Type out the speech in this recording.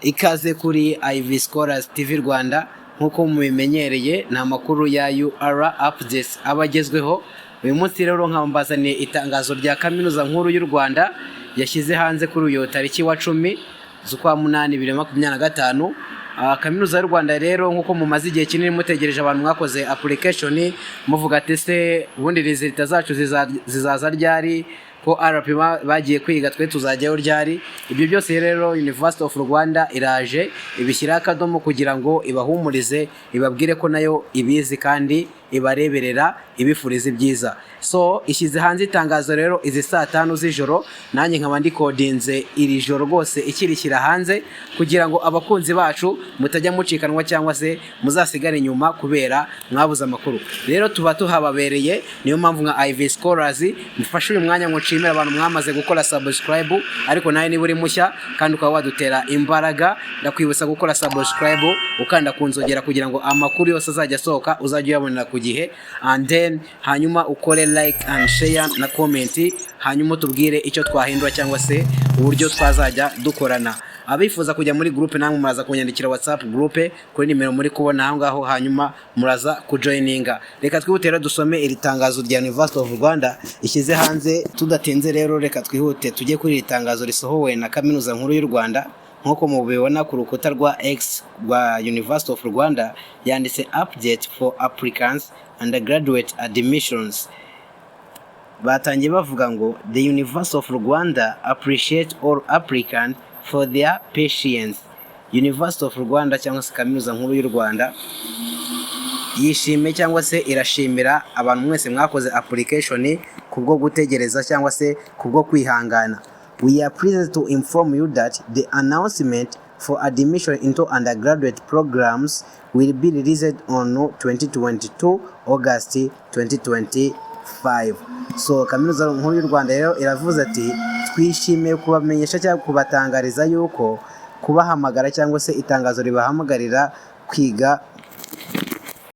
Ikaze kuri Ivy Scholars TV Rwanda. Nk'uko mubimenyereye, ni amakuru ya UR updates aba agezweho. Uyu munsi rero nkaba mbazaniye itangazo rya Kaminuza Nkuru y'u Rwanda yashyize hanze kuri uyu tariki wa 10 z'ukwa munani 2025. Kaminuza y'u Rwanda rero, nk'uko mumaze igihe kinini mutegereje, abantu mwakoze application muvuga ati: "Se ubundi results zacu zizaza ryari? Ko RP bagiye kwiga, twe tuzajyayo ryari?" Ibyo byose rero University of Rwanda iraje ibishyiraho akadomo kugira ngo ibahumurize, ibabwire ko nayo ibizi kandi ibareberera, ibifuriza ibyiza. So ishyize hanze itangazo rero izi saa 5 z'ijoro, nanjye nkaba ndikodinze iri joro rwose ikirishyira hanze, kugira ngo abakunzi bacu mutajya mucikanwa cyangwa se muzasigare inyuma kubera mwabuze amakuru. Rero tuba tuhababereye, niyo mpamvu nka Ivy Scholars mufashe uyu mwanya ngo nshimire abantu mwamaze gukora subscribe. Ariko nawe niba uri mushya kandi ukaba wadutera imbaraga, ndakwibutsa gukora subscribe, ukanda ku nzogera, kugira ngo amakuru yose azajya asohoka uzajye uyabonera ku gihe. And then hanyuma ukore like and share na comment, hanyuma utubwire icyo twahindura cyangwa se uburyo twazajya dukorana. Abifuza kujya muri groupe, namwe muraza kunyandikira WhatsApp groupe kuri nimero muri kubona aho ngaho, hanyuma muraza kujoininga. Reka twihute rero dusome iri tangazo rya University of Rwanda ishyize hanze. Tudatinze rero, reka twihute tujye kuri iri tangazo risohowe na Kaminuza Nkuru y'u Rwanda. Nk'uko mubibona ku rukuta rwa X rwa University of Rwanda, yanditse "Update for applicants undergraduate admissions". Batangiye bavuga ngo: "The University of Rwanda appreciate all applicants for their patience." University of Rwanda cyangwa se Kaminuza Nkuru y'u Rwanda yishimiye cyangwa se irashimira abantu mwese mwakoze application kubwo gutegereza cyangwa se kubwo kwihangana. "We are pleased to inform you that the announcement for admission into undergraduate programs will be released on 2022 August 2025." So Kaminuza Nkuru y'u Rwanda rero iravuze ati: "Twishimiye kubamenyesha cyangwa kubatangariza yuko kubahamagara cyangwa se itangazo ribahamagarira kwiga